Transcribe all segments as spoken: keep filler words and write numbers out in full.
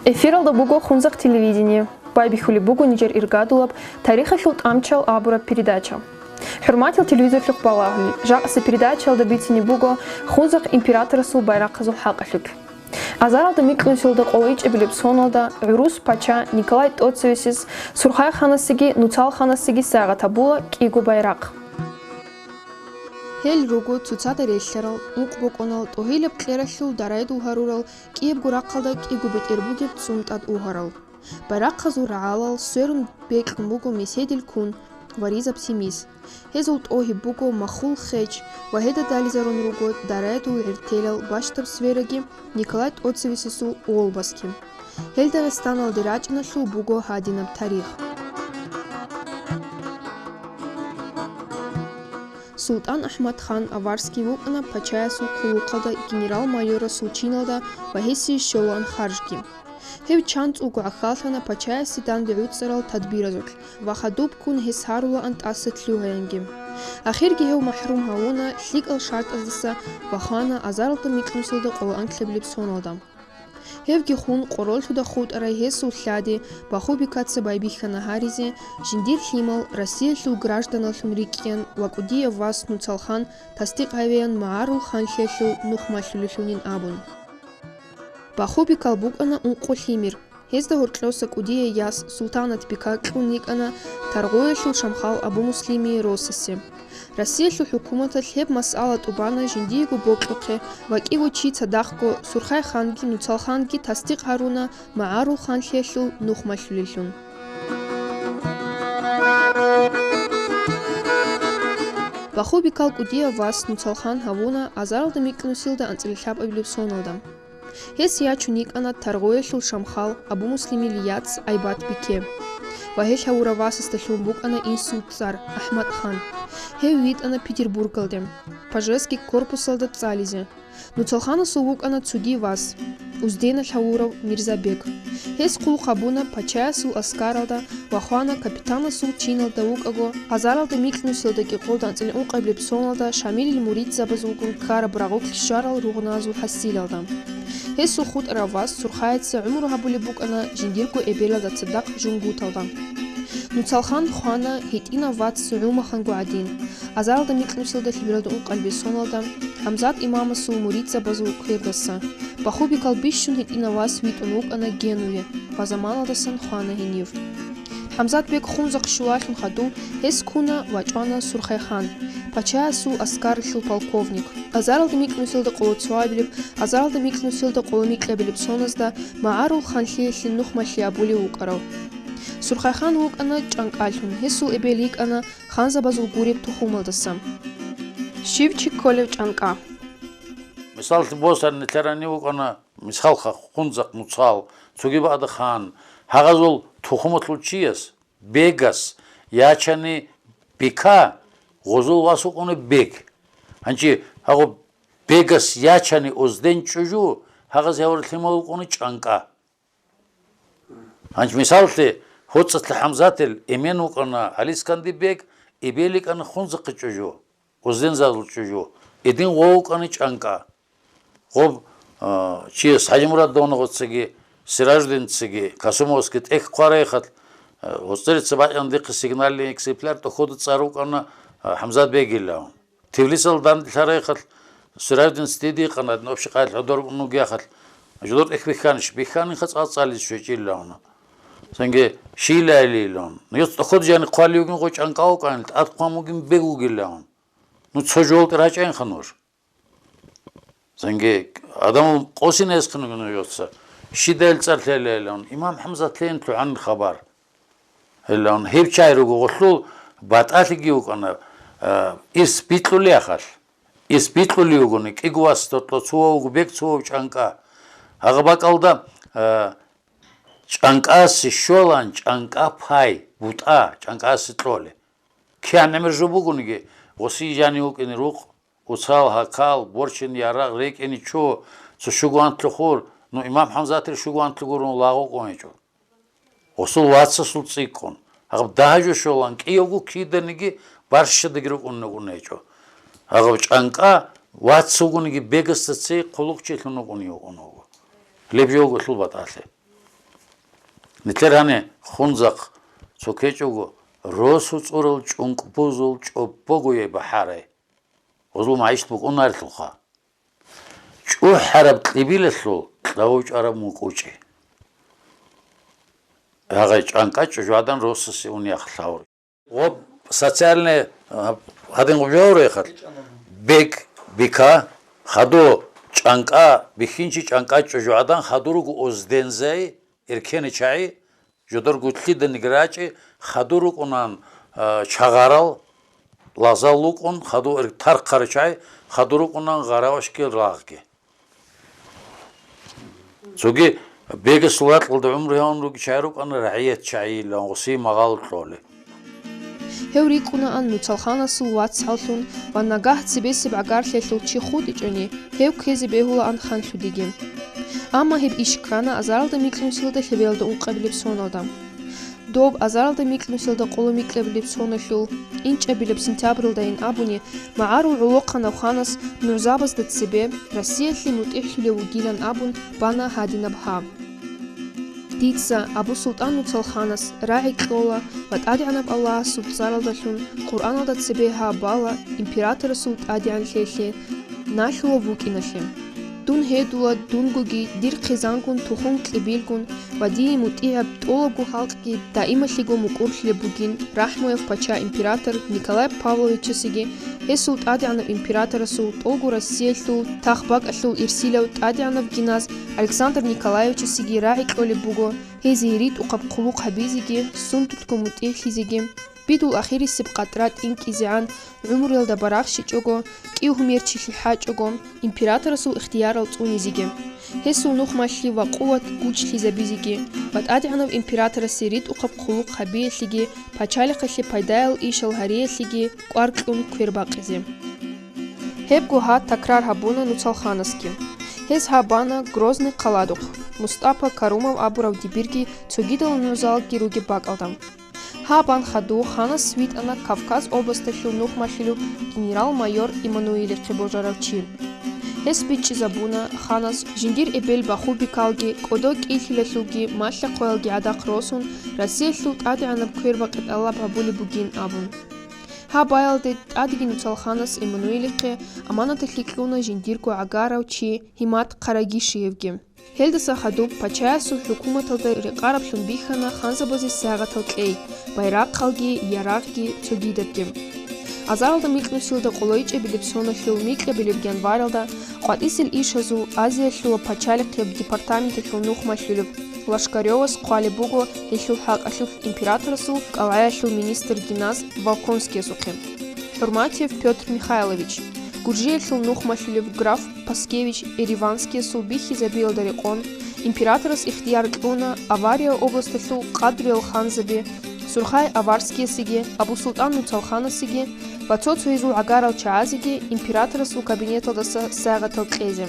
Эфиралда буго Хунзахъ телевидение. Байбихьулеб буго нижер иргадулаб «Тарихалъул тӀамчал» абураб передача. ХӀурматиял телевизорлъухъ балагьулел, жакъасеб передачаялда бицине буго Хунзахъ императорасул байрахъазул хӀакъалъулъ. Азаралда микьнусиялда къоло ичӀабилеб соналда гӀурус пача Николай ТӀоцевесис Сурхайханасеги Нуцалханасеги сагъат гьабула кӀиго байрахъ. Гьел руго цоцазда релълъарал, ункъбокӀунал, тӀогьилаб кьералъул дарайдул гьарурал, кӀиябго рахъалда кӀиго бетӀер бугеб цӀун тӀад угьарал. Байрахъазул рагӀалал сверун бекьун буго меседил кун ва ризаб симис. Гьезул тӀогьиб буго махул хеч ва гьелда дализарун руго дарайдул гӀертелал бащдаб свераги Николай ТӀоцевесесул угӀулбазги. Гьел Дагъистаналде рачӀиналъул буго гьадинаб тарих. СултӀан АхӀмад-хан Аварский вукӀана пачаясул хъулухъалда генерал-майорасул чиналда ва гьесие щолаан харжги. Гьев чанцӀулго гӀахьаллъана пачаясе данде гӀуцӀарал тадбиразулъ ва хадуб ккун гьес гьарулаан тӀаса лъугьаянги. Ахирги гьев махӀрум гьавуна лъикӀал шартӀаздаса ва хвана азаралда микьнусиялда къоло анкьабилеб соналда. Гьевги хун, къороллъуда хутӀарай гьесул лъади Бахубикаца байбихьана гьаризе, жиндир лъимал Россиялъул гражданаллъун рикӀкӀеян ва кӀудияв вас Нуцалхан тасдикъ гьавеян магӀарул ханлъиялъул нухмалъулелъунин абун. Бахубикал букӀана ункъо лъимер. Гьезда гьоркьоса кӀудияй яс Султанат-бика кьун йикӀана Таргъоялъул шамхал Абу-Муслимие росасе. Россиялъул хӀукуматалъ гьеб масъала тӀубана жиндиего бокьухъе ва кӀиго чи цадахъго Сурхай-ханги Нуцал-ханги тасдикъ гьаруна магӀарул ханлъиялъул нухмалъулелъун. Бахубикал кӀудияв вас Нуцал-хан гьавуна азаралда микьнусилда анцӀила лъабабилеб соналда. Гьес ячун йикӀана Таргъоялъул шамхал Абу-Муслимил яц Айбат-бике ва гьелъ гьавурав васасдалъун букӀана инсул цӀар АхӀмад-хан. Гьев витӀана Петербургалде, пажеский корпусалда цӀализе. Нуцалханасул вукӀана цоги вас, Узденалъ гьавурав Мирзабек. Гьес хъулухъ гьабуна пачаясул аскаралда ва хвана капитанасул чиналда вукӀаго, азаралда микьнусилда кӀикъоялда анцӀила ункъабилеб соналда Шамилил муридзабазулгун ккараб рагъулъ щварал ругъназул хӀасилалда. Гьесул хутӀарав вас Сурхаяца гӀумру гьабулеб букӀана жиндирго эбелалда цадахъ Жунгуталда. Нуцалхан хвана гьитӀинав вац ГӀумаханго гӀадин, азаралда микьнусилда лъабабилеб ункъабилеб соналда ХӀамзат имамасул муридзабазул квердаса. Бахубикал бищун гьитӀинав вас витӀун вукӀана Генуве ва заманалдасан хвана гьенив. ХӀамзат-бек Хунзахъ щулалъун хадуб, гьес ккуна ва чӀвана Сурхай-хан, пачаясул аскаралъул полковник. Азаралда микьнусилда къоло цоабилеб, азаралда микьнусилда къоло микьабилеб соназда магӀарул ханлъиялъе нухмалъи абулев вукӀарав. Сурхай-хан вукӀана чӀанкӀалъун, гьесул эбел йикӀана ханзабазул гуреб тухумалдаса. Щив чи кколев чӀанкӀа? Мисаллъи босани, нилъер гьанив вукӀана, мисалха, Хунзахъ, Нуцал, цоги Баъда-хан, гьагъазул тухумалъул чияс, бегас, ячани бика, гъозул вас вукӀуна бег. Гьанчи гьагъу бегас ячани озден чӀужу, гьагъаз гьавар лъимал вукӀуна чӀанкӀа. Гьанч мисаллъи, ХӀуцӀалъа ХӀамзатил эмен вукӀана ГӀалисканди бег, эбел йикӀана Хунзахъе чӀужу, оздензабазул чӀужу, эдин гъов вукӀана чӀанкӀа. Гъоб, а, чияс ХӀажимурадовна гъоцаги, Сираждинцаги, Касумовский тӀехь хъварайхъал, а, гъоцӀерица бакӀан дихъе сигнальный экземпляр тӀохода цӀар вукӀана, а, ХӀамзат бегилан. Тифлисалда данделъарайхъал, Сираждин стидийкъан, гьадин общий къайдал гӀодор нугехъал, жодор тӀехь бихьанищ, бихьанинха цӀа цӀализе щвечӀиллагьуна. Цинги щийлайилилан. Ну, ец тӀоход жани хъвали вугин гъой чӀанкӀа вукӀанил, тӀад хъван вугин бег вугиллагьун. Ну, цо жолтӀи рачӀайинха нуж. Цинги адамал къосинайисхъин вугин нужеца. Щидайил цӀар лъелайилан. Имам ХӀамзат лъеин лъугӀанил хабар. Гьелан гьеб чай руго гъолъул батӀалъиги вукӀана, а, ирс бикьулиахъалъ. Ирс бикьули вугони, кӀиго вас тӀокьо цував вуго бег, цував чӀанкӀа. Гьагъа бакӀалда, а, чӀанкӀасе щолан, чӀанкӀа пай, бутӀа, чӀанкӀасе кьоле. КигӀан гӀемер жо бугониги, гъосие жани вукӀине рукъ, уцал, гьакал, борчин, ярагъ, рекӀине чу, цо щугу антлъухъур, ну, имам ХӀамзатил щугу антлъугурун лагъукъун гьечӀо. Гъусул вацасул цӀикӀкӀун. Гьаб дагьа жо щолан, кӀиявго киданиги барщадаги рукӀун вукӀун гьечӀо. Гьаб чӀанкӀа вац вугониги бегасда цей хъулухъчилъун вукӀун вукӀун вуго. Леб жо вуго лъул батӀалъи. Нилъер гьаниб Хунзахъ цо ккечӀого, росу цӀурал чӀункӀбузул чӀобогое бахӀарай. Гъузул магӀишат букӀунарелъулха. ЧӀухӀараб кьибилалъул кьавав чӀараб мукӀучӀи. Гьагъай чӀанкӀа чӀужугӀадан росасе унеяхъ лъавур. Гъоб социальный, а, гьадин гъоб жаваб рехалъ. Бек, бика, хаду чӀанкӀа, бихьинчи чӀанкӀа чӀужугӀадан хаду руго оздензай, эркене чагӀи, жодор гутлъида ниграчӀи, хаду рукӀунан, а, чагъарал, лазал лукӀун, хаду эр-, тархъара чагӀи, хаду рукӀунан гъаравашги лагъги. Цоги бегасул ракьалда гӀумру гьавун руги чагӀи рукӀана рагӀият чагӀиилан гъуси магъал кьоле. Гьев рикӀкӀунаан нуцалханасул вацгӀаллъун ва нагагь цебесеб гӀагарлъиялъул чи хутӀичӀони, гьев ккезе бегьулаан ханлъудиги. Амма гьеб иш ккана азаралда микьнусиялда лъебеялда ункъабилеб соналда. Доб азаралда микьнусиялда къоло микьабилеб соналъул инчӀабилеб сентябралдайин абуни, магӀарул гӀолохъанав ханас нугӀзабазда цебе Россиялъе мутӀигӀлъулев вугилан абун бана гьадинаб гьаб. Дица, Абу-Султан нуцалханас, рагӀи кьола ва ТӀадегӀанаб Аллагьасул цӀаралдалъун Къуръаналда цебе гьаб бала императорасул тӀадегӀанлъиялъе налъулав вукӀиналъе. Дун гьедула, дунгоги, дир хъизангун тухум кьибилгун ва дие мутӀигӀаб тӀолабго халкъги даималъего мукӀурлъулеб бугин рахӀмуяв пача император Николай Павловичасеги, гьесул тӀадегӀанав императорасул тӀолго Россиялъул тахбакӀалъул ирсилав тӀадегӀанав гиназ Александр Николаевичасеги рагӀи кьолеб буго гьезие ритӀухъаб хъулухъ гьабизеги, сундулъго мутӀигӀлъизеги. Бидул ахирисеб къатӀра тӀинкӀизегӀан гӀумруялда барагъщичӀого, кӀиго гьумерчилъи хӀачӀого, императорасул ихтиярал цӀунизеги, гьесул нухмалъи ва къуват гучлъизабизеги ва ТӀадегӀанав императорасе ритӀухъаб хъулухъ гьабиялъеги пачалихъалъе пайдаял ишал гьариялъеги кӀвар кьун квербакъизе. Гьебго гьа такрар гьабуна нуцалханасги. Гьез гьаб бана Грозный хъаладухъ, Мустапа Карумов абурав дибирги цогидал нугӀзалги ругеб бакӀалда. Гьаб бан хаду ханас витӀана Кавказ областалъул нухмалъулев генерал-майор Иммануилихъе божарав чи. Гьес бичӀчӀизабуна ханас жиндир эбел Баху-бикалги кӀодо кӀийлъилалъулги малъа-хъваялги гӀадахъ росун, Россиялъул тӀадегӀанаб квербакъи тӀалаб гьабулеб бугин абун. Гьаб баялде тӀадеги нуцалханас Иммануилихъе аманаталъе кьуна жиндирго гӀагарав чи Гьимат Къарагишиевги. Гьелдаса хадуб пачаясул хӀукуматалда рекъараблъун бихьана ханзабазе сагъатал кьей, байрахъалги, ярагъги, цогидабги. Азаралда микьнусиялда къолайчӀебилеб соналъул микьабилеб январалда къватӀисел ишазул Азиялъула пачалихъияб департаменталъул нухмалъулеб Лошкарёвас хъвалеб буго гьелъул хӀакъалъулъ императорасул кӀалгӀаялъул министр гиназ Волконскиясухъе. ХӀурматияб Пётр Михайлович, Гуржиялъул нухмалъулеб граф Паскевич Ереванскиясул бихьизабиялда рекъон, императорас ихтияр кьуна Авария областалъул къадриял ханзаби Сурхай Аварскиясеги Абусултан Нуцалханасеги ва цо-цоязул гӀагарал чагӀазеги императорасул кабинеталдаса сагъатал кьезе.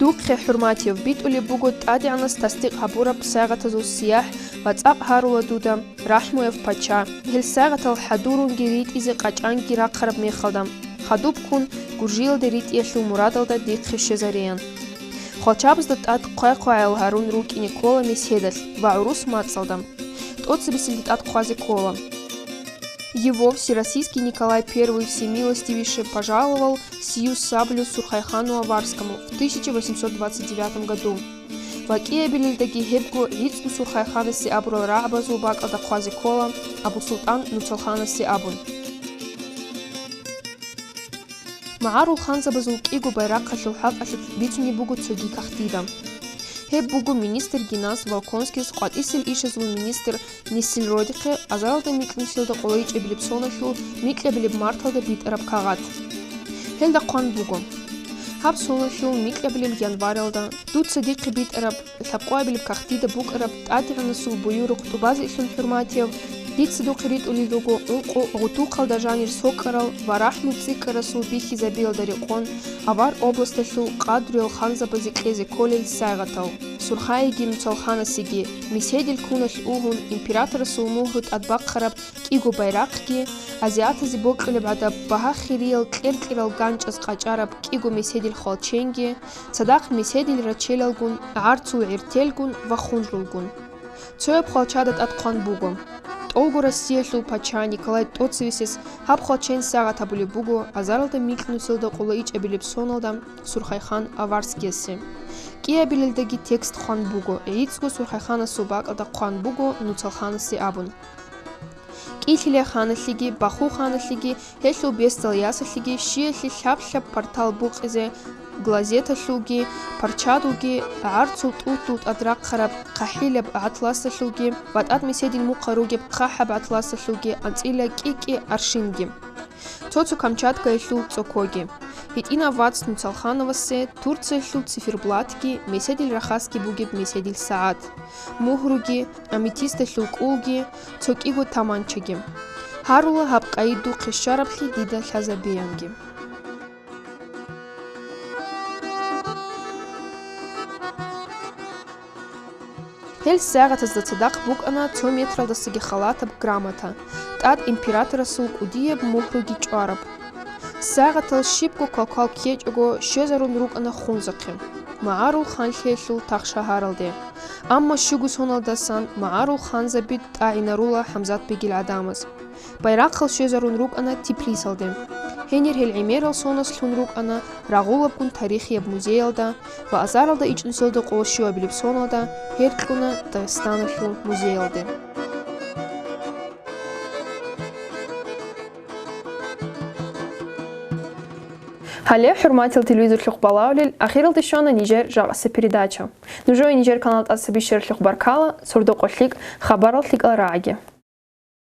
Духъе, хӀурматияв, битӀулеб буго ТӀадегӀанас тасдикъ гьабураб сагъатазул сияхӀ ва цӀакъ гьарула дуда, рахӀмуяв пача, гьел сагъатал хӀадурунги ритӀизе къачӀанги рахъараб мехалда, хадубккун Гуржиялде ритӀиялъул мурадалда дихъе щвезареян. Хвалчабазда тӀад хъвай-хъваял гьарун рукӀине ккола меседалъ ва гӀурус мацӀалда. ТӀоцебесилда тӀад хъвазе ккола. Его Всероссийский Николай Первый всемилостивейше пожаловал сию саблю Сурхайхану Аварскому в тысяча восемьсот двадцать девятом году. Ва кӀиабилелдаги гьебго гӀицӀго Сурхайханасе абурал рагӀабазул бакӀалда хъвазе ккола Абусултан Нуцалханасе абун. МагӀарул ханзабазул кӀиго байрахъалъул хӀакъалъулъ бицунеб буго цоги кагътида. Гьеб буго министр гиназ Волконскийс къватӀисел ишазул министр Нессельродихъе азаралда микьнусиялда къолайчӀебилеб соналъул микьабилеб марталда битӀараб кагъат. Гьелда хъван буго: «Гьаб соналъул микьабилеб январалда дуца дихъе битӀараб лъабкъоабилеб кагътида букӀараб ТӀадегӀанасул буюрухъ тӀубазелъун, хӀурматияв, Дица духъе ритӀулел руго ункъо гъутухъалда жанир сокӀарал ва рахӀму цӀикӀкӀарасул бихьизабиялда рекъон авар областалъул къадруял ханзабазе кьезе кколел сайгъатал. Сурхайиги Нуцалханасеги, меседил куналъ угьун императорасул мугьру тӀадбахъараб кӀиго байрахъги, азиатазе бокьулеб гӀадаб багьа-хириял кьер-кьерал ганчӀаз къачӀараб кӀиго меседил хвалченги, цадахъ меседил рачелалгун, гӀарцул гӀертелгун ва хунжулгун. Цояб хвалчада тӀад хъван буго: «ТӀолго Россиялъул пача Николай тӀоцевесес гьаб хвалчен сагъат гьабулеб буго азаралда микьнусиялда къоло ичӀабилеб соналда Сурхайхан Аварскиясе». КӀиабилелдаги текст хъван буго, гӀицӀго Сурхайханасул бакӀалда хъван буго Нуцалханасе абун. КӀилъилай ханалъеги, Баху ханалъеги, гьелъул бесдал ясалъеги щиялъе лъаб-лъаб партал букъизе, глазеталъулги, парччадулги, гӀарцул тӀутӀул тӀад рахъараб хъахӀилаб атласалъулги ва тӀад меседил мухъал ругеб хъахӀаб атласалъулги анцӀила кӀи-кӀи аршинги. Цо-цо Камчаткаялъул цӀокоги. ГьитӀинав вац Нуцалхановасе Турциялъул циферблатги, меседил рахасги бугеб меседил сагӀат, мугьруги, аметисталъул кӀулги, цо кӀиго таманчаги. Гьарула гьаб къайи духъе щвараблъи дида лъазабеянги. Гьел сагӀатазда цадахъ букӀана цо метралдасаги халатаб грамота, тӀад императорасул кӀудияб мугьруги чӀвараб. СагӀатал щибго квалквал ккечӀого щвезарун рукӀана хунзахъе, магӀарул ханлъиялъул тахшагьаралде. Амма щуго соналдасан магӀарул ханзаби тӀагӀинарула ХӀамзатбегил гӀадамаз. Байрахъал щвезарун рукӀана Тифлисалде. Гьенир гьел гӀемерал соналъ лъун рукӀана рагъулабгун тарихияб музеялда ва азаралда ичӀнусиялда къоло щуабилеб соналда гьер кьуна Дагъистаналъул музеялде. Гьале, хӀурматиял телевизорлъухъ балагьулел, ахиралде щвана нижер жакъасеб передача. Нужее нижер канал тӀаса бищаралъухъ баркала, сордо-къо лъикӀ, хабарал лъикӀал рагӀаги.